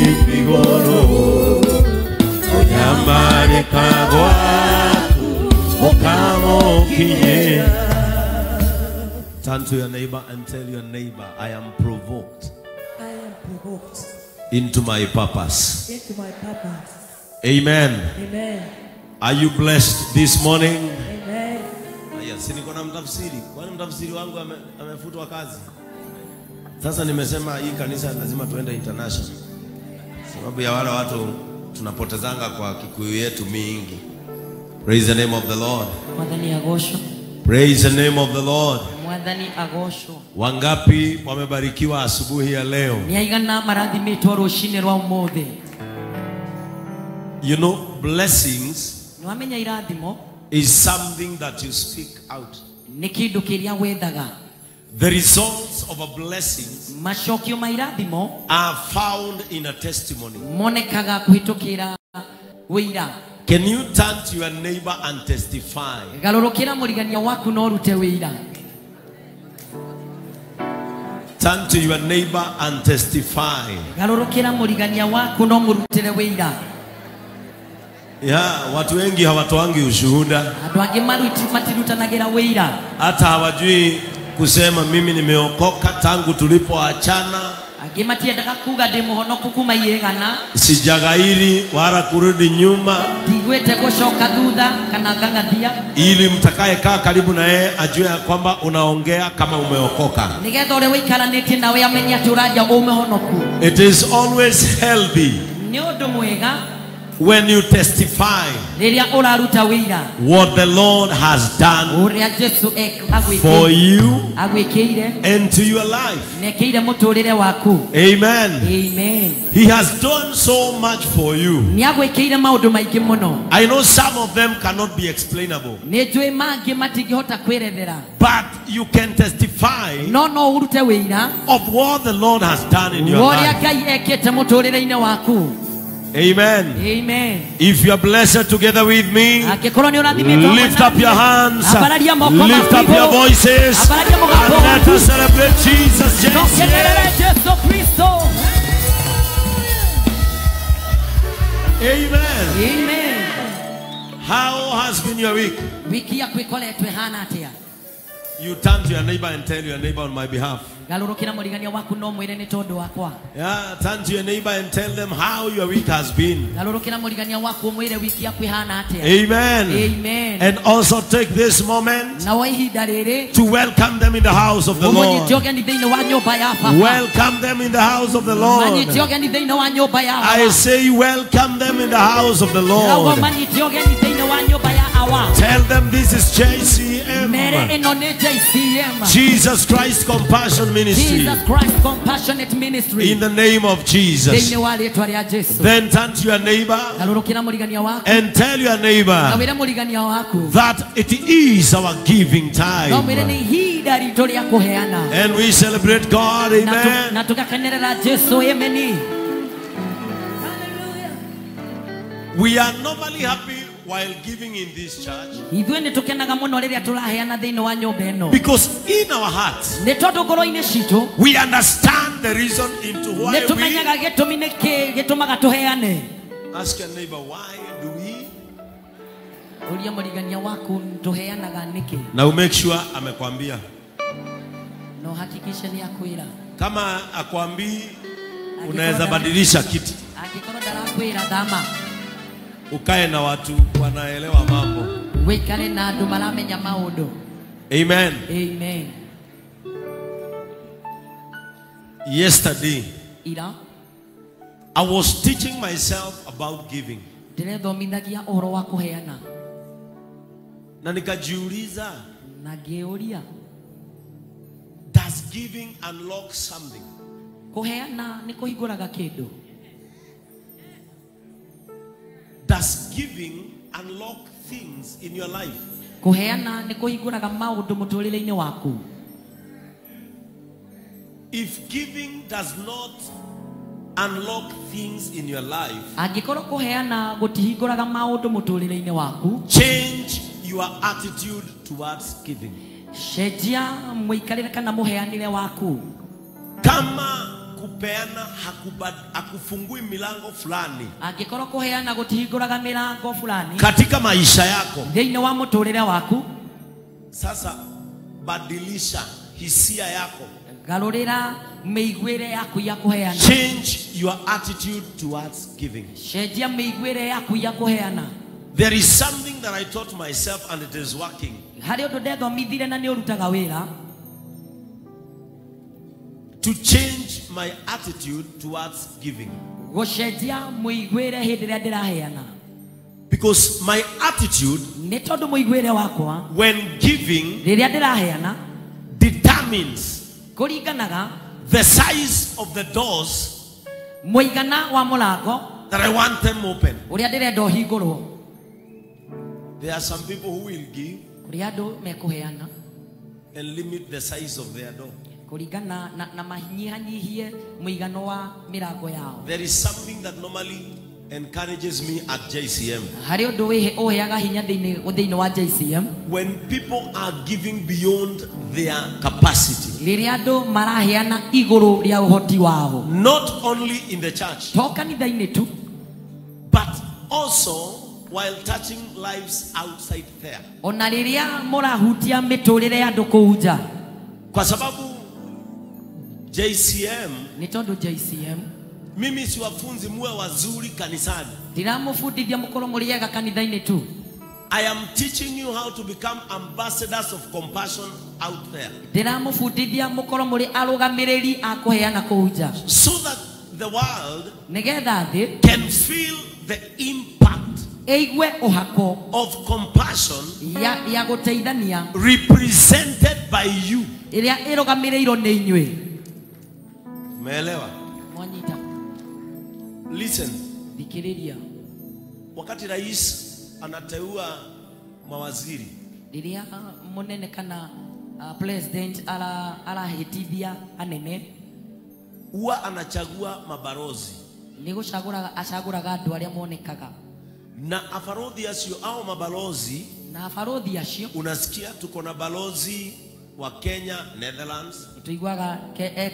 igũrũ Kunyamarĩka gwaku gũkamũkinyĩra. Turn to your neighbor and tell your neighbor, I am provoked. I am provoked into my purpose. Into my purpose. Amen. Amen. Are you blessed this morning? Amen. Aya, si niko na mtafsiri. Kwani mtafsiri wangu amefutwa kazi? Sasa nimesema hii kanisa lazima tuende international. Sababu ya wale watu tunapotezanga kwa Kikuyu yetu mingi. Praise the name of the Lord. Mwathani agocwo. Praise the name of the Lord. Mwathani agocwo. Wangapi wamebarikiwa asubuhi ya leo? Nĩ aigana marathimitwo rũcinĩ rwa ũmũthĩ? You know, blessings Nĩ wamenya irathimo is something that you speak out. nĩ kĩndũ kĩrĩa wethaga. The results of a blessing Macokio ma irathimo are found in a testimony. monekaga kũhĩtũkĩra wĩira. Can you turn to your neighbor and testify? Garũrũkĩra mũrigania waku na ũrute wĩira. Turn to your neighbor and testify. Garũrũkĩra mũrigania waku na ũmũrutĩre wĩira. Yeah, watu wengi hawatoangi ushuhuda. Andũ angĩ matirutanagĩra wĩira. Hata hawajui kusema mimi nimeokoka tangu tulipoachana. Angĩ matiendaga kuga ndĩ mũhonoku kuma iĩgana. Sijagairi wala kurudi nyuma. Ndigwĩte gũcoka thutha kana ngang'athia. Ili mtakayekaa karibu na yeye ajue ya kwamba unaongea kama umeokoka. Nĩgetha ũrĩa ũikaranĩtie nawe amenye atĩ ũraria ũmũhonoku. It is always healthy Nĩ ũndũ mwega when you testify rĩrĩa ũraruta wĩira what the Lord has done ũrĩa Jesũ for you agwĩkĩire and to your life. na ekĩire mũtũrĩre waku. Amen. Amen. He has done so much for you. Nĩ agwĩkĩire maũndũ maingĩ mũno. I know some of them cannot be explainable, Nĩ njũĩ mangĩ matingĩhota kwĩrethera. but you can testify No no ũrute wĩira of what the Lord has done in your wa ũrĩa life. Ngai ekĩte mũtũrĩre-inĩ waku. Amen. Amen. If you are blessed together with me, Angĩkorwo nĩ ũrathimĩtwo hamwe lift up na your niĩ, hands, ambararia moko lift maku up your igũrũ. voices, Ambararia mũgambo and let waku. us celebrate Jesus. Jesus. Tũkenerere Jesũ Kristo. Amen. Amen. How has been your week? Wiki yaku ĩkoretwo ĩhana atĩa? You turn to your neighbor and tell your neighbor on my behalf. Garũrũkĩra mũrigania waku na ũmwĩre nĩ tondũ wakwa. Yeah, turn to your neighbor and tell them how your week has been. Garũrũkĩra mũrigania waku ũmwĩre wiki yaku ĩhana atĩa. Amen. Amen. And also take this moment Na wa ihinda rĩrĩ to welcome them in the house of the ũmũnyite Lord. ũgeni thĩinĩ wa nyũmba ya Baba. Welcome them in the house of the Lord. Manyite ũgeni thĩinĩ wa nyũmba ya I Awa. say welcome them in the house of the Ndĩrauga Lord. ũmanyite ũgeni thĩinĩ wa nyũmba ya Awa. Tell them this is Mere JCM, ĩno nĩ JCM. Jesus Christ Compassion Ministry. Jesus Christ Compassionate Ministry. In the name of Jesus. Thĩinĩ wa rĩtwa rĩa Jesũ. Then turn to your neighbor Garũrũkĩra mũrigania waku and tell your na neighbor wĩre mũrigania waku that it is our giving no mwĩre nĩ time. ihinda ritũ rĩa kũheana. And we celebrate God. Amen. Na tũgakenerera Jesũ. Amen. We are normally happy while giving in this church Ithuĩ nĩ tũkenaga mũno rĩrĩa tũraheana thĩinĩ wa nyũmba ĩno. because in our hearts Nĩ tondũ ngoro-inĩ citũ we understand the reason into why nĩ we tũmenyaga gĩtũmi nĩkĩ gĩtũmaga tũheane. ask your neighbor, why do we? Ũria mũrigania waku tũheanaga nĩkĩ. Now make sure amekwambia. No hakikishe nĩ akwĩra. Kama akwambii unaweza badilisha kiti Angĩkorwo ndarakwĩra thama ukae na watu wanaelewa mambo. wĩikare na andũ maramenya maũndũ. Amen. Amen. Yesterday Ira I was teaching myself about giving. ndĩrethomithagia ũhoro wa kũheana Na nikajiuliza, na ngĩũria does giving unlock something? kũheana nĩ kũhingũraga kĩndũ? Does giving unlock things in your life? Kũheana nĩ kũhingũraga maũndũ mũtũrĩre-inĩ waku. If giving does not unlock things in your life, Angĩkorwo kũheana gũtihingũraga maũndũ mũtũrĩre-inĩ waku, change your attitude towards giving. cenjia mũikarĩre kana mũheanĩre waku. Kama kupeana hakufungui milango fulani angikorwo kuheana gutihinguraga milango fulani katika maisha yako thiini wa muturire waku, sasa badilisha hisia yako, garurira mĩiguĩre yaku ya kuheana. Change your attitude towards giving. Cenjia mĩiguĩre yaku ya kuheana. There is something that I taught myself and it is working. Harĩ ũndũ ndethomithire na nĩ ũrutaga wĩra. To change my attitude towards giving. Gũcenjia mũiguĩre hĩndĩ ĩrĩa ndĩraheana. Because my attitude nĩ tondũ mũiguĩre wakwa when giving rĩrĩa ndĩraheana determines kũringanaga the size of the doors mũigana wa mũrango that I want them open. Ũrĩa ndĩrenda ũhingũrwo. There are some people who will give kũrĩ andũ mekũheana and limit the size of their door. Kũringana na manyihanyihie mũigano wa mĩrango yao. There is something that normally encourages me at JCM. Harĩ ũndũ ũheaga hinya thĩinĩ wa JCM. When people are giving beyond their capacity. Rĩrĩa andũ maraheana igũrũ rĩa ũhoti wao. Not only in the church. To kanitha-inĩ tu. But also while touching lives outside there. Ona rĩrĩa mũrahutia mĩtũrĩre ya andũ kũu nja. Kwa sababu JCM nĩ tondũ JCM mimi siwafunzi muwe wazuri kanisani. Ndiramũbundithia mũkorwo mũrĩ ega kanitha-inĩ tu. I am teaching you how to become ambassadors of compassion out there. Ndiramũbundithia mũkorwo mũrĩ arũgamĩrĩri a kũheana kũu nja. So that the world nĩgetha thĩ can feel the impact ĩigue ũhako of compassion ya gũteithania represented by you. Ĩrĩa ĩrũgamĩrĩirwo nĩ inyuĩ. Umeelewa? Mwanyita. Listen. Thikĩrĩria. Wakati rais anateua mawaziri, rĩrĩa mũnene kana president arahĩtithia anene, huwa anachagua mabalozi. Nĩ gũcagũraga acagũraga andũ arĩa monekaga. Na afarodhi acio au mabalozi, na afarodhi acio, unasikia tuko na balozi wa Kenya Netherlands. Tuiguaga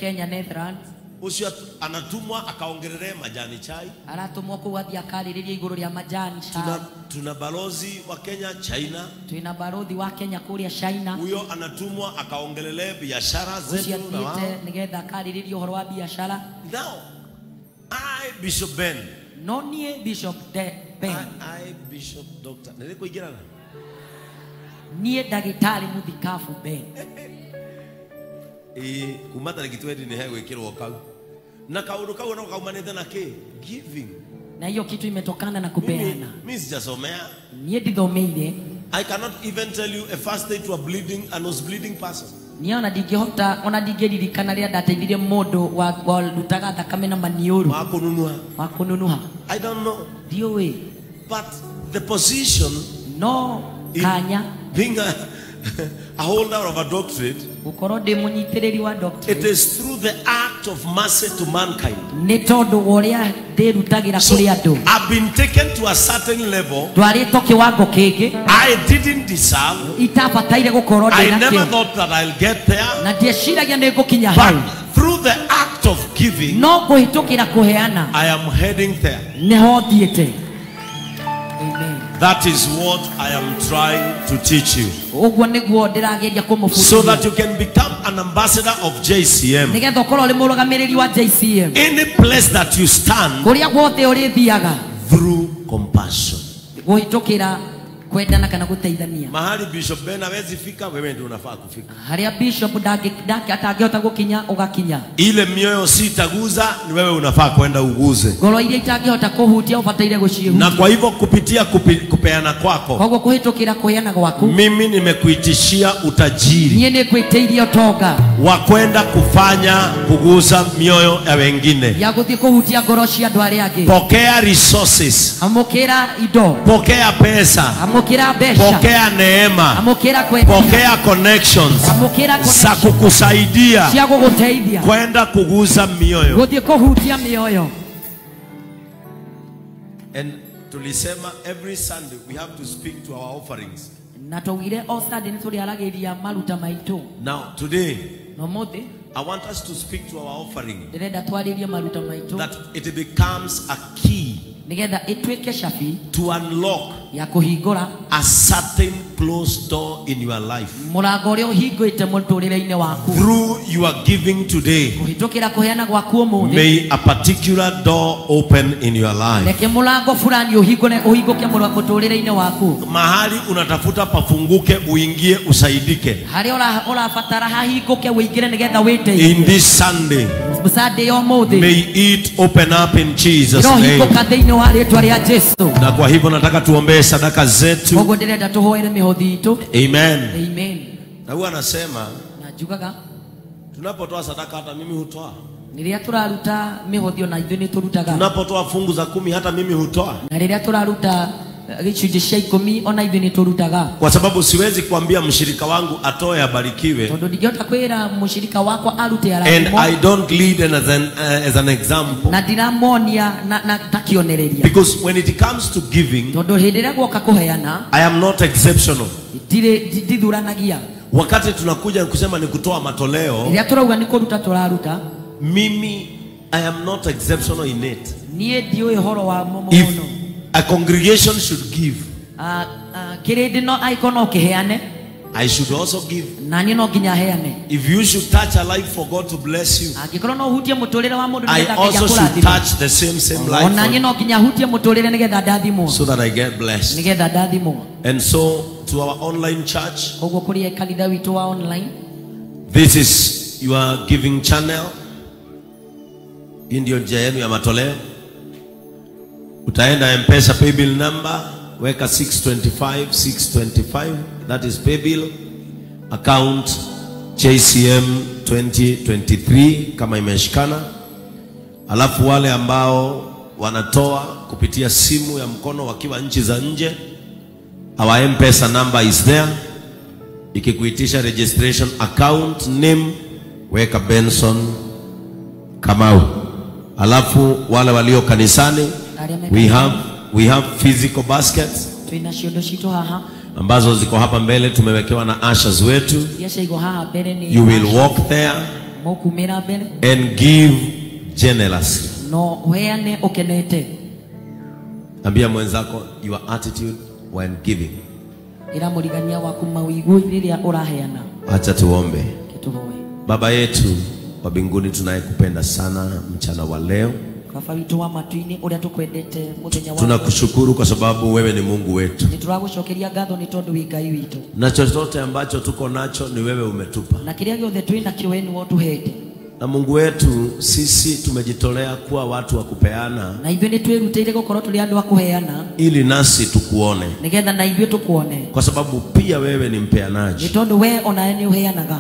Kenya Netherlands. Ucio anatumwa akaongerere majani chai. Aratumwo kuu athie akarĩrĩria igũrũ rĩa majani chai. Tuna balozi wa Kenya China. Tuna balozi wa Kenya kũrĩa China. Huyo anatumwa akaongerere biashara zetu na wao. Nigetha akarĩrĩria ũhoro wa biashara. Now I Bishop Ben. No niĩ Bishop Ben. I Bishop Doctor. Nĩrĩkũingĩrana? Niĩ ndagĩtarĩ mũthikabu Ben. Kuma tarĩki 20 nĩ hegwĩkĩrwo kau. Na kaũndũ kau no kaumanĩte na kĩ? Giving. Na hiyo kitu imetokana na kupeana. Mimi sijasomea. Niĩ ndithomeire. I cannot even tell you a first aid to a bleeding a nose bleeding person. Niĩ ona ndingĩhota ona ndingĩririkana rĩrĩa ndateithirie mũndũ warutaga thakame na maniũrũ. Wa kũnunuha. Wa kũnunuha. I don't know. Ndiũĩ. But the position no kanya being a holder of a doctorate, gũkorwo ndĩ mũnyitĩrĩri wa doctorate, it is through the act of mercy to mankind. Nĩ tondũ wa ũrĩa ndĩrutagĩra kũrĩ andũ. I've been taken to a certain level ndwarĩtwo kĩwango kĩngĩ I didn't deserve. Itabataire gũkorwo ndĩ I nakĩo. never thought that I'll get there. Na ndieciragia nĩ ngũkinya hau. But through the act of giving, no kũhĩtũkĩra kũheana, I am heading there. Nĩho thiĩte. That is what I am trying to teach you. Ũguo nĩguo ndĩrageria kũmũbundithia. So that you can become an ambassador of JCM. Nĩgetha ũkorwo ũrĩ mũrũgamĩrĩri wa JCM. Any place that you stand, kũrĩa guothe ũrĩthiaga, through compassion. Kũhĩtũkĩra kwendana kana gũteithania. Mahali Bishop Ben hawezi fika, wewe ndio unafaa kufika. Harĩa Bishop atangĩhota gũkinya, ũgakinya. Ile mioyo sitaguza, ni wewe unafaa kwenda uguze. Ngoro iria itangĩhota kũhutia, ũbataire gũcihutia. Na kwa hivyo kupitia kupeana kwako, koguo kũhĩtũkĩra kũheana gwaku, mimi nimekuitishia utajiri. Niĩ nĩngwĩtĩirie ũtonga wa kwenda kufanya kuguza mioyo ya wengine, ya gũthiĩ kũhutia ngoro cia andũ arĩa angĩ. Pokea resources, amũkĩra indo, pokea pesa, amũkĩra mbeca, pokea neema, amũkĩra kwenda, pokea connections, amũkĩra za kukusaidia cia gũgũteithia kwenda kuguza mioyo, gũthiĩ kũhutia mioyo. And tulisema every Sunday we have to speak to our offerings. Na twaugire o Sunday nĩ tũrĩaragĩria maruta maitũ. Now today, no mũthĩ, I want us to speak to our offering, Ndĩrenda twarĩrie maruta maitũ that it becomes a key nĩgetha ĩtuĩke cabi to unlock ya kũhingũra a certain closed door in your life. Mũrango ũrĩa ũhingũrĩte mũtũrĩre-inĩ waku. Through your giving today, Kũhĩtũkĩra kũheana gwaku ũmũthĩ, may a particular door open in your life. Reke mũrango fulani ũhingũre, ũhingũke mũtũrĩre-inĩ waku. Mahali unatafuta pafunguke, uingie, usaidike. Harĩa ũrabatara hahingũke, ũingĩre nĩgetha wĩteithie. In this Sunday, Sunday ya ũmũthĩ, may it open up in Jesus' name. Ĩrohingũka thĩinĩ wa rĩtwa rĩa Jesu. Na kwa hivyo nataka tuombee sadaka zetu. Koguo ndĩrenda tũhoere mĩhothi itũ. Amen. Amen. Na huwa anasema Na njugaga tunapotoa sadaka hata mimi hutoa. Rĩrĩa tũraruta mĩhothi ona ithuĩ nĩ tũrutaga. Tunapotoa fungu za 10 hata mimi hutoa. Na rĩrĩa tũraruta gĩcunjĩ cia 10 ona ithuĩ nĩ tũrutaga. Kwa sababu siwezi kuambia mshirika wangu atoe abarikiwe. Tondũ ndingĩhota kwĩra mshirika wakwa arute arathimwo. And I don't lead as an example. Na ndiramonia na takionereria. Because when it comes to giving, tondũ hĩndĩ ĩrĩa guoka kũheana, I am not exceptional. Ndithuranagia. Wakati tunakuja kusema ni kutoa matoleo, rĩrĩa tũrauga nĩ kũruta tũraruta, mimi I am not exceptional in it. Niĩ ndiũĩ ũhoro wa mũno. If a congregation should give, kĩrĩndĩ no angĩkorwo no kĩheane, I should also give. Na niĩ no nginya heane. If you should touch a life for God to bless you, angĩkorwo no ũhutie mũtũrĩre wa mũndũ I nĩgetha Ngai also should akũrathime. touch the same life Ona niĩ no nginya hutie mũtũrĩre nĩgetha ndathimwo. so that I get blessed. Nĩgetha ndathimwo. And so to our online church, Koguo kũrĩ kanitha witũ wa online, this is your giving channel. Hii ndio njia yenu ya matoleo. Utaenda M-Pesa paybill number, weka 625 625, that is paybill account JCM 2023 kama imeshikana. Alafu wale ambao wanatoa kupitia simu ya mkono wakiwa nchi za nje, our M-Pesa number is there. Ikikuitisha registration account name, weka Benson Kamau. Alafu wale walio kanisani, we have physical baskets Twina ciondo citũ haha ambazo ziko hapa mbele, tumewekewa na ushers wetu. Iria ciaigwo haha mbere nĩ You will walk there mũkumĩra mbere and give generously. No ũheane ũkenete. Ambia mwenzako your attitude when giving. Ĩra mũrigania waku mawĩigwi rĩrĩa ũraheana. Acha tuombe. Tuhoe. Baba yetu wa mbinguni tunayekupenda sana mchana wa leo, Baba witũ wa matu-inĩ ũrĩa tũkwendete mũthenya wa tunakushukuru kwa sababu wewe ni Mungu wetu, Nĩ tũragũcokeria ngatho nĩ tondũ wĩ Ngai witũ, na chochote ambacho tuko nacho ni wewe umetupa. Na kĩrĩa gĩothe twĩ nakĩo we nĩwe ũtũhete. Na Mungu wetu, sisi tumejitolea kuwa watu wa kupeana, Na ithuĩ nĩ twĩrutĩire gũkorwo tũrĩ andũ a kũheana, ili nasi tukuone, nĩgetha na ithuĩ tũkuone, kwa sababu pia wewe ni mpeanaji. Nĩ tondũ we onawe nĩ ũheanaga.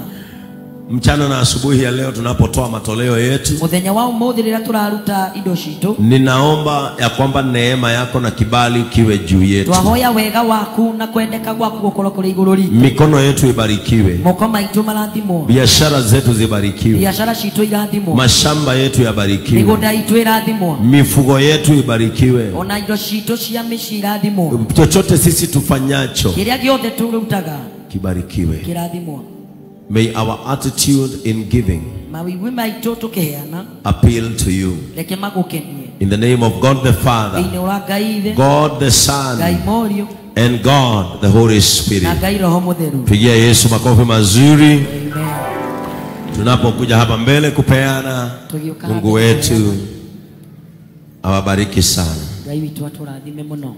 Mchana na asubuhi ya leo tunapotoa matoleo yetu, Mũthenya wa ũmũthĩ rĩrĩa tũraruta indo citũ, ninaomba ya kwamba neema yako na kibali kiwe juu yetu. Twahoya wega waku na kwendeka gwaku gũkorwo kũrĩ igũrũ ritũ. Mikono yetu ibarikiwe, Moko maitũ marathimwo, biashara zetu zibarikiwe, biashara citũ irathimwo, mashamba yetu yabarikiwe, mĩgũnda itũ ĩrathimwo, mifugo yetu ibarikiwe, ona indo citũ cia mĩciĩ irathimwo, chochote sisi tufanyacho kĩrĩa gĩothe tũrutaga kibarikiwe. kĩrathimwo. May our attitude in giving Mawĩigwi maitũ tũkĩheana appeal to you. reke magũkenie. In the name of God the Father, Thĩinĩ wa Ngai Ithe, God the Son, Ngai Mũriũ, and God the Holy Spirit. na Ngai Roho Mũtheru. Pigia Yesu makofi mazuri. Amen. Tunapokuja hapa mbele kupeana, Tũgĩũka Mungu haha wetu awabariki sana. Ngai witũ atũrathime mũno.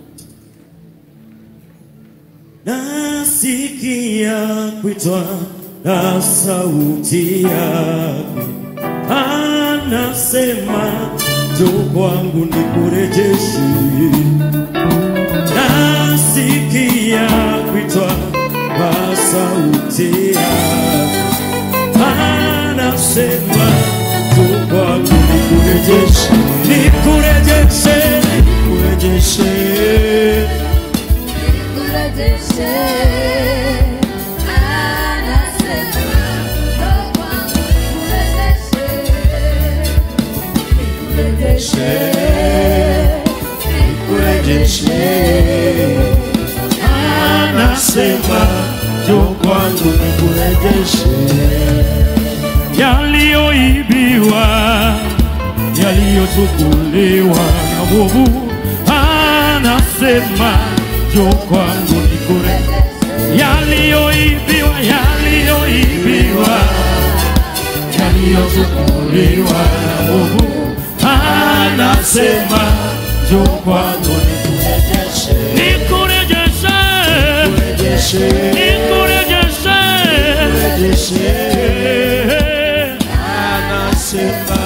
Nasikia kuitwa na sauti yake, anasema njoo kwangu nikurejeshe. Nasikia kuitwa na sauti yake, anasema njoo kwangu nikurejeshe, nikurejeshe, nikurejeshe, nikurejeshe. Anasema njoo kwangu nikurejeshe. Yaliyoibiwa, yaliyochukuliwa na mwovu, anasema njoo kwangu nikurejeshe. Yaliyoibiwa, yaliyoibiwa, yaliyochukuliwa na mwovu, anasema njoo kwangu nikurejeshe, nikurejeshe, nikurejeshe, nikurejeshe. Anasema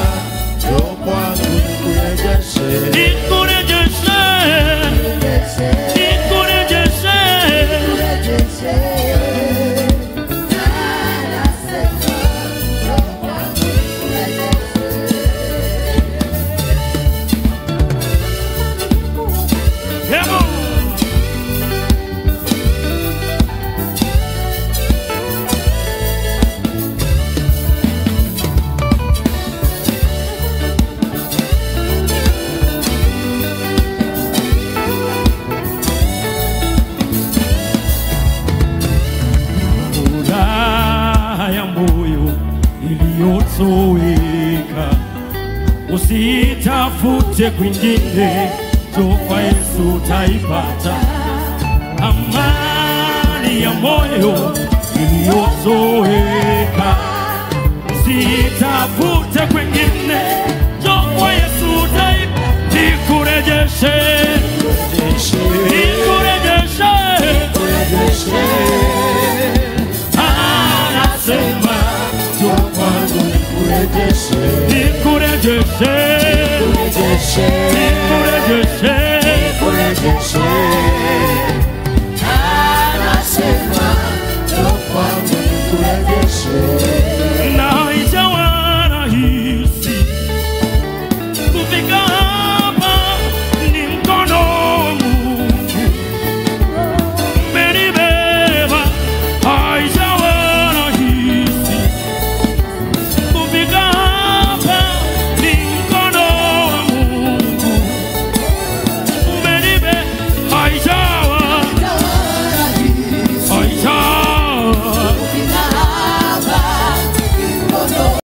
njoo kwangu nikurejeshe, nikurejeshe, nikurejeshe. Hebu furaha ya moyo iliyotoweka, usitafute kwingine, njoo kwa Yesu utaipata. Amani ya moyo iliyotoweka, usitafute kwingine, njoo kwa Yesu utaipata. Nikurejeshe, nikurejeshe, anasema njoo kwangu nikurejeshe, nikurejeshe, nikurejeshe.